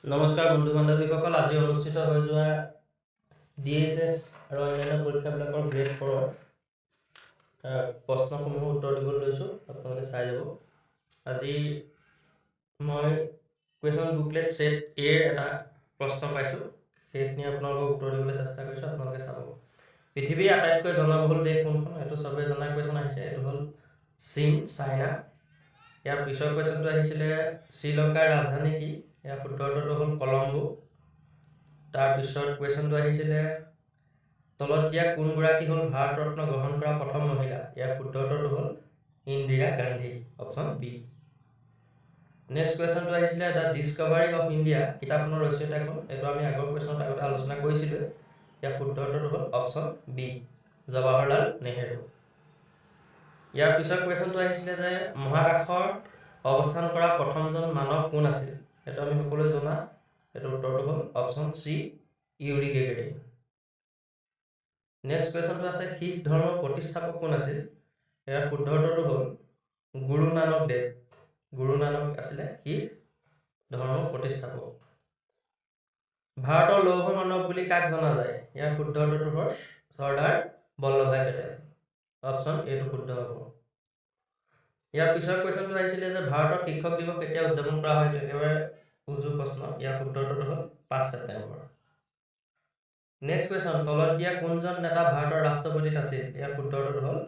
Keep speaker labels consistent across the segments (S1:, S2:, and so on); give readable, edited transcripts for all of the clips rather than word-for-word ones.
S1: নমস্কাৰ বন্ধু বান্ধৱীসকল, আজি অনুষ্ঠিত হৈ যোৱা ডিএইচএছ আৰু অন্যান্য পৰীক্ষাবিলাকৰ গ্ৰেড ফ'ৰৰ প্ৰশ্নসমূহৰ উত্তৰ দিবলৈ লৈছোঁ, আপোনালোকে চাই যাব। আজি মই কুৱেশ্যন বুকলেট ছেট এৰ এটা প্ৰশ্ন পাইছোঁ, সেইখিনি আপোনালোকক উত্তৰ দিবলৈ চেষ্টা কৰিছোঁ, আপোনালোকে চাব। পৃথিৱীৰ আটাইতকৈ জনবহুল দেশ কোনখন? এইটো চবেই জনা কুৱেশ্যন আহিছে, এইটো হ'ল চীন, চাইনা। ইয়াৰ পিছৰ কুৱেশ্যনটো আহিছিলে শ্ৰীলংকাৰ ৰাজধানী কি? ইয়াৰ শুদ্ধ উত্তৰটো হ'ল কলম্বো। তাৰপিছত কুৱেশ্যনটো আহিছিলে তলত দিয়া কোনগৰাকী হ'ল ভাৰত ৰত্ন গ্ৰহণ কৰা প্ৰথম মহিলা? ইয়াৰ শুদ্ধ উত্তৰটো হ'ল Indira Gandhi, option B. Next কুৱেশ্যনটো আহিছিলে the Discovery of India কিতাপখনৰ ৰচয়িতা কোন? এইটো আমি আগৰ কুৱেশ্যনত আগতে আলোচনা কৰিছিলোঁ। ইয়াৰ শুদ্ধ উত্তৰটো হ'ল অপশ্যন বি, জৱাহৰলাল নেহেৰু। ইয়াৰ পিছৰ কুৱেশ্যনটো আহিছিলে যে মহাকাশৰ অৱস্থান কৰা প্ৰথমজন মানৱ কোন আছিল? এইটো আমি সকলোৱে জনা, এইটো উত্তৰটো হ'ল option C, Yuri Gagarin. Next কুৱেশ্যনটো আছে শিখ ধৰ্মৰ প্ৰতিষ্ঠাপক কোন আছিল? ইয়াৰ শুদ্ধ উত্তৰটো হ'ল গুৰু নানক দেৱ। গুৰু নানক আছিলে শিখ ধৰ্মৰ প্ৰতিষ্ঠাপক। ভাৰতৰ লৌহ মানৱ বুলি কাক জনা যায়? ইয়াৰ শুদ্ধ উত্তৰটো হ'ল চৰ্দাৰ বল্লভভাই পেটেল, অপশ্যন এইটো শুদ্ধ হ'ব। ইয়াৰ পিছৰ কুৱেশ্যনটো আহিছিলে যে ভাৰতৰ শিক্ষক দিৱস কেতিয়া উদযাপন কৰা হয়? এইটো একেবাৰে উজু প্ৰশ্ন। ইয়াৰ শুদ্ধ উত্তৰটো হ'ল 5 ছেপ্টেম্বৰ। নেক্সট কুৱেশ্যন, তলত দিয়া কোনজন নেতা ভাৰতৰ ৰাষ্ট্ৰপতি নাছিল? ইয়াৰ শুদ্ধ উত্তৰটো হ'ল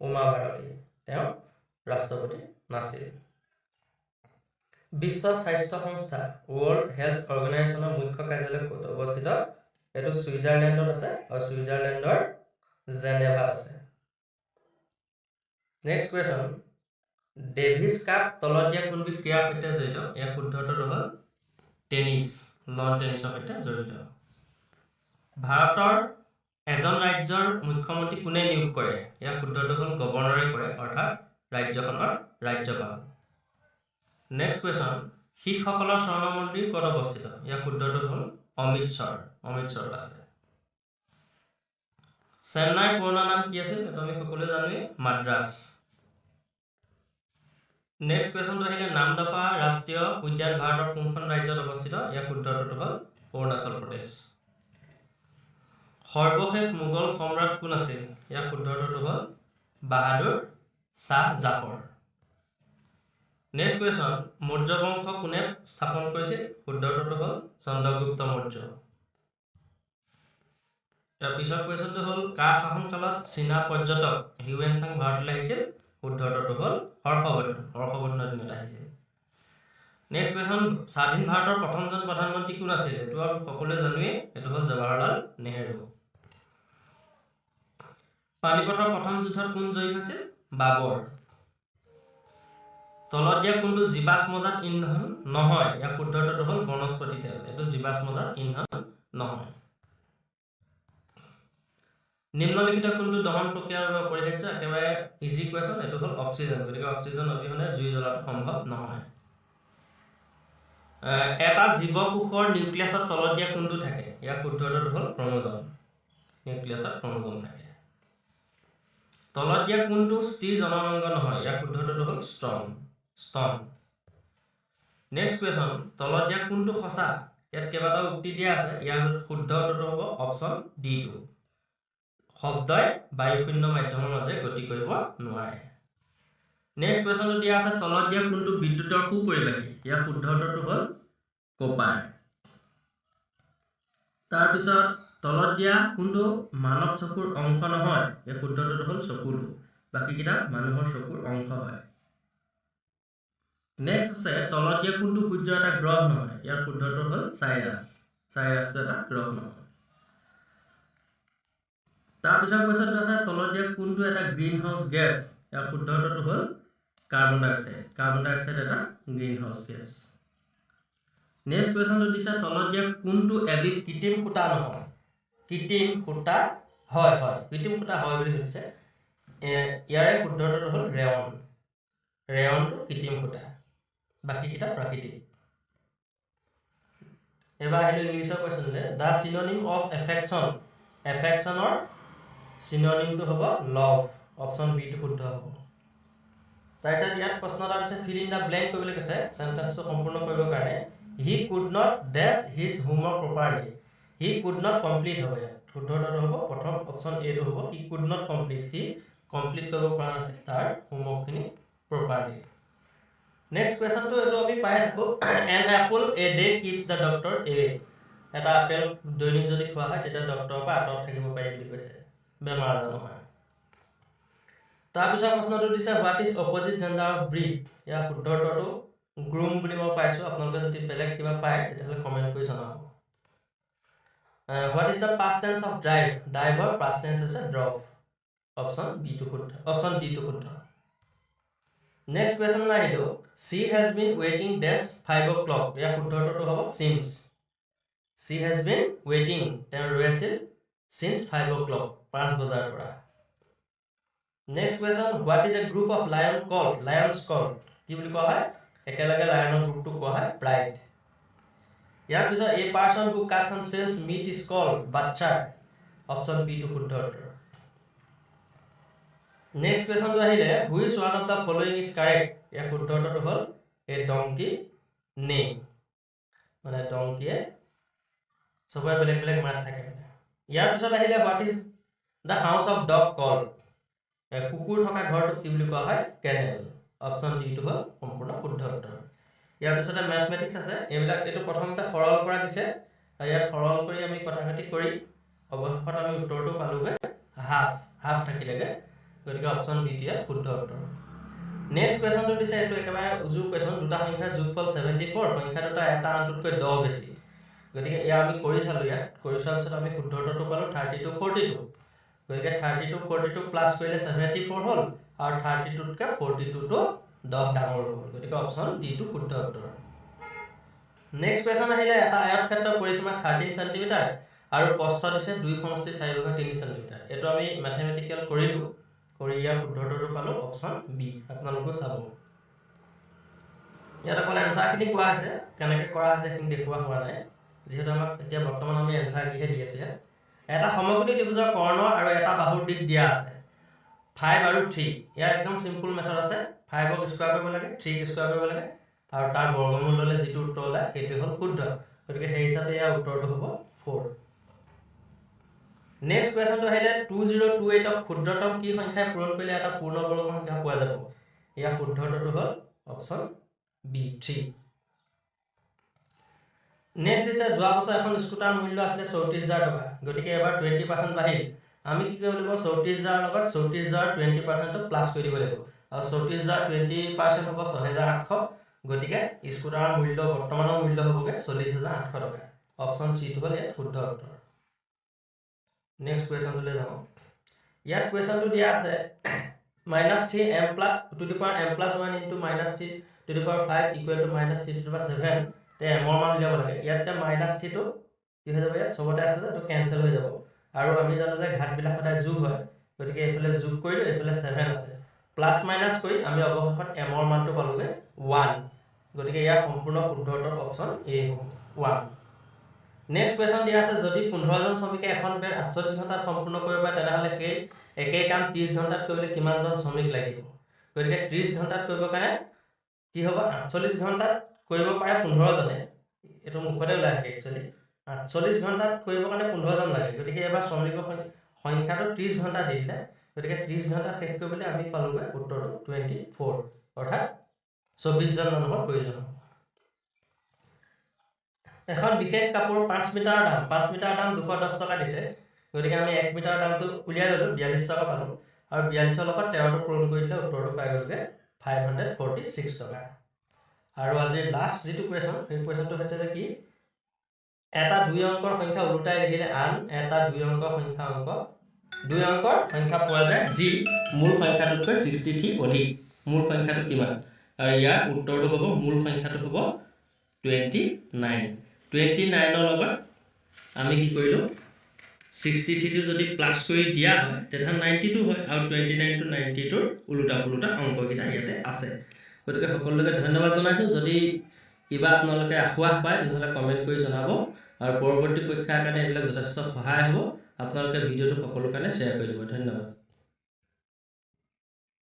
S1: উমা ভাৰতী, তেওঁ ৰাষ্ট্ৰপতি নাছিল। বিশ্ব স্বাস্থ্য সংস্থা ৱৰ্ল্ড হেল্থ অৰ্গেনাইজেশ্যনৰ মুখ্য কাৰ্যালয় ক'ত অৱস্থিত? এইটো ছুইজাৰলেণ্ডত আছে আৰু ছুইজাৰলেণ্ডৰ জেনেভাত আছে। নেক্সট কুৱেশ্যন, ডেভিছ কাপ তলত দিয়া কোনবিধ ক্ৰীড়াৰ সৈতে জড়িত? ইয়াৰ শুদ্ধ উত্তৰটো হ'ল টেনিছ, লন টেনিছৰ সৈতে জড়িত। ভাৰতৰ এজন ৰাজ্যৰ মুখ্যমন্ত্ৰী কোনে নিয়োগ কৰে? ইয়াৰ শুদ্ধটো হ'ল গভৰ্ণৰে কৰে, অৰ্থাৎ ৰাজ্যখনৰ ৰাজ্যপাল। নেক্সট কুৱেশ্যন, শিখসকলৰ স্বৰ্ণ মন্দিৰ ক'ত অৱস্থিত? ইয়াৰ শুদ্ধটো হ'ল অমৃতসৰ, অমৃতসৰত আছে। চেন্নাইৰ পুৰণা নাম কি আছিল? এইটো আমি সকলোৱে জানোৱেই, মাদ্ৰাছ। নেক্সট কুৱেশ্যনটো আহিলে নামদফা ৰাষ্ট্ৰীয় উদ্যান ভাৰতৰ কোনখন ৰাজ্যত অৱস্থিত? ইয়াৰ শুদ্ধ উত্তৰটো হ'ল অৰুণাচল প্ৰদেশ। সৰ্বশেষ মোগল সম্ৰাট কোন আছিল? ইয়াৰ শুদ্ধ উত্তৰটো হ'ল বাহাদুৰ শ্বাহ জাফৰ। নেক্সট কুৱেশ্যন, মৌৰ্য বংশ কোনে স্থাপন কৰিছিল? শুদ্ধ উত্তৰটো হ'ল চন্দ্ৰগুপ্ত মৌৰ্য। ইয়াৰ পিছৰ কুৱেশ্যনটো হ'ল কাৰ শাসনকালত চীনা পৰ্যটক হিউৱেন চাং ভাৰতলৈ আহিছিল? শুদ্ধ উত্তৰটো হ'ল হৰ্ষবৰ্ধন, হৰ্ষবৰ্ধনৰ দিনত আহিছিল। নেক্সট কুৱেশ্যন, স্বাধীন ভাৰতৰ প্ৰথমজন প্ৰধানমন্ত্ৰী কোন আছিল? এইটো আৰু সকলোৱে জানোৱেই, এইটো হ'ল জৱাহৰলাল নেহেৰু। পানিপথৰ প্ৰথম যুদ্ধত কোন জয়ী হৈছিল? বাবৰ। তলত দিয়া কোনটো জীৱাশ্মজাত ইন্ধন নহয়? ইয়াৰ শুদ্ধ উত্তৰটো হ'ল বনস্পতি তেল, এইটো জীৱাশ্মজাত ইন্ধন নহয়। নিম্নলিখিত কোনটো দহন প্ৰক্ৰিয়াৰ বাবে অপৰিহাৰ্য? একেবাৰে ইজি কুৱেশ্যন, এইটো হ'ল অক্সিজেন। গতিকে অক্সিজেন অবিহনে জুই জ্বলাটো সম্ভৱ নহয়। এটা জীৱকোষৰ নিউক্লিয়াছত তলত দিয়া কোনটো থাকে? ইয়াৰ শুদ্ধ উত্তৰটো হ'ল ক্ৰম'জম, নিউক্লিয়াছত ক্ৰম'জম থাকে। তলত দিয়া কোনটো স্ত্ৰী জনন অংগ নহয়? ইয়াৰ শুদ্ধ উত্তৰটো হ'ল স্তন, স্তন। নেক্সট কুৱেশ্যন, তলত দিয়া কোনটো সঁচা? ইয়াত কেইবাটাও উক্তি দিয়া আছে, ইয়াৰ শুদ্ধ উত্তৰটো হ'ব অপশ্যন ডিটো, শব্দই বায়ুশূন্য মাধ্যমৰ মাজে গতি কৰিব নোৱাৰে। নেক্সট কুৱেশ্যনটো দিয়া আছে তলত দিয়া কোনটো বিদ্যুতৰ সুপৰিবাহী? ইয়াৰ শুদ্ধ উত্তৰটো হ'ল কপাৰ। তাৰপিছত তলত দিয়া কোনটো মানৱ চকুৰ অংশ নহয়? ইয়াৰ শুদ্ধ উত্তৰটো হ'ল চকুলো, বাকীকেইটা মানুহৰ চকুৰ অংশ হয়। নেক্সট আছে তলত দিয়া কোনটো সূৰ্য এটা গ্ৰহ নহয়? ইয়াৰ শুদ্ধ উত্তৰ হ'ল চাইৰাছ, চাইৰাছটো এটা গ্ৰহ নহয়। তাৰপিছৰ কুৱেশ্যনটো আছে তলত দিয়া কোনটো এটা গ্ৰীণ হাউচ গেছ? ইয়াৰ শুদ্ধ উত্তৰটো হ'ল কাৰ্বন ডাই অক্সাইড, কাৰ্বন ডাই অক্সাইড এটা গ্ৰীণ হাউচ গেছ। নেক্সট কুৱেশ্যনটো দিছে তলত দিয়া কোনটো এবিধ কৃত্ৰিম সূতা নহয়? কৃত্ৰিম সূতা হয়, হয় কৃত্ৰিম সূতা হয় বুলি সুধিছে। ইয়াৰে শুদ্ধ উত্তৰটো হ'ল ৰেয়ন, ৰেয়নটো কৃত্ৰিম সূতা, বাকীকেইটা প্ৰাকৃতিক। এইবাৰ আহিলোঁ ইংলিছৰ কুৱেশ্যনলৈ, the synonym of affection, এফেকশ্যনৰ চিননিমটো হ'ব লভ, অপশ্যন বিটো শুদ্ধ হ'ব। তাৰপিছত ইয়াত প্ৰশ্ন এটা দিছে ফিল ইন the blank কৰিবলৈ কৈছে, চেণ্টেন্সটো সম্পূৰ্ণ কৰিবৰ কাৰণে। He could not dash his homework properly. He could not complete হ'ব ইয়াত। শুদ্ধ উত্তৰটো হ'ব প্ৰথম অপশ্যন এটো হ'ব, he could not complete. C complete কৰিব পৰা নাছিল তাৰ হোমৱৰ্কখিনি প্ৰপাৰলি। নেক্সট কুৱেশ্যনটো এইটো আমি পাই থাকোঁ, an apple a day keeps the doctor away. এটা আপেল দৈনিক যদি খোৱা হয় তেতিয়া ডক্টৰৰ পৰা আঁতৰত থাকিব পাৰি বুলি কৈছে, বেমাৰ আজাৰ নহয়। তাৰপিছৰ প্ৰশ্নটো দিছে what is opposite gender of bride. ইয়াৰ শুদ্ধ উত্তৰটো গ্ৰুম বুলি মই পাইছোঁ। আপোনালোকে যদি বেলেগ কিবা পায় তেতিয়াহ'লে কমেণ্ট কৰি জনাব। What is the past tense of drive? ড্ৰাইভৰ পাষ্ট টেন্স হৈছে ড্ৰভ। অপশ্যন বিটো শুদ্ধ, অপশ্যন ডিটো শুদ্ধ। নেক্সট কুৱেশ্যনলৈ আহিলোঁ, she has been waiting dash 5 o'clock. ইয়াৰ শুদ্ধ উত্তৰটো হ'ব since. She has been waiting, তেওঁ ৰৈ আছিল চিন্স 5 o'clock, 5 বজাৰ পৰা। Next question, what is a group of lion called? Lions called কি বুলি কোৱা হয়? একেলগে লায়নৰ গ্ৰুপটোক কোৱা হয় প্ৰাইড। ইয়াৰ পিছত a person who cuts and sells meat is called butcher. Option বিটো শুদ্ধ উত্তৰ। নেক্সট কুৱেশ্যনটো আহিলে which one of the following is correct. ইয়াৰ শুদ্ধ উত্তৰটো হ'ল এ ডংকি নেই, মানে ডংকিয়ে চবৰে বেলেগ বেলেগ মাত থাকে মানে। ইয়াৰ পিছত আহিলে what is the house of dog called? কুকুৰ থকা ঘৰটোক কি বুলি কোৱা হয়? কেনেল। অপশ্যন ডিটো হ'ল সম্পূৰ্ণ শুদ্ধ উত্তৰ। ইয়াৰ পিছতে মেথমেটিক্স আছে, এইবিলাক এইটো প্ৰথমতে সৰল কৰা দিছে আৰু ইয়াত সৰল কৰি আমি কটাকটি কৰি অৱশেষত আমি উত্তৰটো পালোগৈ হাফ, হাফ থাকিলেগৈ, গতিকে অপশ্যন বিটো ইয়াত শুদ্ধ উত্তৰ। নেক্সট কুৱেশ্যনটো দিছে, এইটো একেবাৰে উজু কুৱেশ্যন, দুটা সংখ্যাৰ যোগফল 74, সংখ্যা দুটা এটা আনটোতকৈ 10 বেছি, গতিকে এয়া আমি কৰি চালোঁ। ইয়াত কৰি চোৱাৰ পিছত আমি শুদ্ধ উত্তৰটো পালোঁ 32 42, গতিকে 32 42 প্লাছ কৰিলে 74 হ'ল আৰু 32তকৈ 42টো 10 ডাঙৰ হ'ল, গতিকে অপশ্যন ডিটো শুদ্ধ উত্তৰ। নেক্সট কুৱেশ্যন আহিলে এটা আয়তক্ষেত্ৰৰ পৰিসীমা 13 চেণ্টিমিটাৰ আৰু প্ৰস্থ দিছে 2.4 ভাগৰ 3 চেণ্টিমিটাৰ। এইটো আমি মেথমেটিকেল কৰিলোঁ, কৰি ইয়াৰ শুদ্ধ উত্তৰটো পালোঁ অপশ্যন বি। আপোনালোকেও চাব, ইয়াত অকল এনচাৰখিনি কোৱা হৈছে, কেনেকৈ কৰা হৈছে সেইখিনি দেখুওৱা হোৱা নাই, যিহেতু আমাক এতিয়া বৰ্তমান আমি এনচাৰকিহে দি আছোঁ। ইয়াত এটা সমকোণী ত্ৰিভুজৰ কৰ্ণ আৰু এটা বাহুৰ দিশ দিয়া আছে 5 আৰু 3। ইয়াৰ একদম চিম্পুল মেথড আছে, 5ক স্কোৱাৰ কৰিব লাগে, 3ক স্কোৱাৰ কৰিব লাগে আৰু তাৰ বৰ্গমূল ল'লে যিটো উত্তৰ ওলায় সেইটোৱে হ'ল শুদ্ধ, গতিকে সেই হিচাপে ইয়াৰ উত্তৰটো হ'ব 4। নেক্সট কুৱেশ্যনটো আহিলে 2028ক ক্ষুদ্ৰতম কি সংখ্যাই পূৰণ কৰিলে এটা পূৰ্ণবৰ্গ সংখ্যা পোৱা যাব? ইয়াৰ শুদ্ধ উত্তৰটো হ'ল অপশ্যন বি 3। নেক্সট দিছে যোৱা বছৰ এখন স্কুটাৰ মূল্য আছিলে 34,000 টকা, গতিকে এবাৰ 20% বাঢ়িল। আমি কি কৰিব লাগিব? 34,000 লগত 34,000 20%টো প্লাছ কৰি দিব লাগিব আৰু 34,000 20% হ'ব 6,800, গতিকে স্কুটাৰৰ মূল্য বৰ্তমানৰ মূল্য হ'বগৈ 40,800 টকা। অপশ্যন চিটো হ'ল ইয়াত শুদ্ধ উত্তৰ। নেক্সট কুৱেশ্যনটোলৈ যাওঁ। ইয়াত কুৱেশ্যনটো দিয়া আছে -3 m plus to the power m plus 1 into -3 to the power 5 equal to -3 to the power 7। তে এমৰ মান উলিয়াব লাগে। ইয়াত এতিয়া -3টো কি হৈ যাব? ইয়াত চবতে আছে যে এইটো কেঞ্চেল হৈ যাব আৰু আমি জানো যে ঘাতবিলাক সদায় যোগ হয়, গতিকে এইফালে যোগ কৰিলোঁ, এইফালে 7 আছে, প্লাছ মাইনাছ কৰি আমি অৱশেষত এমৰ মানটো পালোগৈ 1, গতিকে ইয়াৰ সম্পূৰ্ণ শুদ্ধ উত্তৰ অপশ্যন এ হ'ব 1। নেক্সট কুৱেশ্যন দিয়া আছে যদি 15জন শ্ৰমিকে এখন বেৰ 48 ঘণ্টাত সম্পূৰ্ণ কৰিব পাৰে তেনেহ'লে সেই একেই কাম 30 ঘণ্টাত কৰিবলৈ কিমানজন শ্ৰমিক লাগিব? গতিকে 30 ঘণ্টাত কৰিবৰ কাৰণে কি হ'ব? 48 ঘণ্টাত কৰিব পাৰে 15জনে, এইটো মুখতে ওলাই থাকে একচুৱেলি, 48 ঘণ্টাত কৰিবৰ কাৰণে 15জন লাগে, গতিকে এবাৰ শ্ৰমিকৰ সংখ্যাটো 30 ঘণ্টা দি দিলে, গতিকে 30 ঘণ্টাত শেষ কৰিবলৈ আমি পালোগৈ উত্তৰটো 24, অৰ্থাৎ 24জন মানুহৰ প্ৰয়োজন হ'ব। এখন বিশেষ কাপোৰ 5 মিটাৰৰ দাম, 5 মিটাৰৰ দাম 210 টকা দিছে, গতিকে আমি 1 মিটাৰৰ দামটো উলিয়াই ল'লোঁ, 42 টকা পালোঁ আৰু 42ৰ লগত 13টো পূৰণ কৰি দিলে উত্তৰটো পাই গ'লোগৈ 546 টকা। আৰু আজিৰ লাষ্ট যিটো কুৱেশ্যন, সেই কুৱেশ্যনটো হৈছে যে কি এটা 2 অংকৰ সংখ্যা ওলোটাই লিখিলে আন এটা 2 অংকৰ সংখ্যা অংক 2 অংকৰ সংখ্যা পোৱা যায় যি মূল সংখ্যাটোতকৈ 63 অধিক। মূল সংখ্যাটো কিমান? আৰু ইয়াৰ উত্তৰটো হ'ব মূল সংখ্যাটো হ'ব 29। 29ৰ লগত আমি কি কৰিলোঁ, 63টো যদি প্লাছ কৰি দিয়া হয় তেতিয়াহ'লে 92 হয় আৰু 29 টু 92ৰ ওলোটা পোলোটা অংককেইটা ইয়াতে আছে। গতিকে সকলোকে ধন্যবাদ জনাইছোঁ। যদি কিবা আপোনালোকে আসোঁৱাহ পায় তেনেহ'লে কমেণ্ট কৰি জনাব আৰু পৰৱৰ্তী পৰীক্ষাৰ কাৰণে এইবিলাক যথেষ্ট সহায় হ'ব। আপোনালোকে ভিডিঅ'টো সকলো কাৰণে শ্বেয়াৰ কৰি দিব। ধন্যবাদ।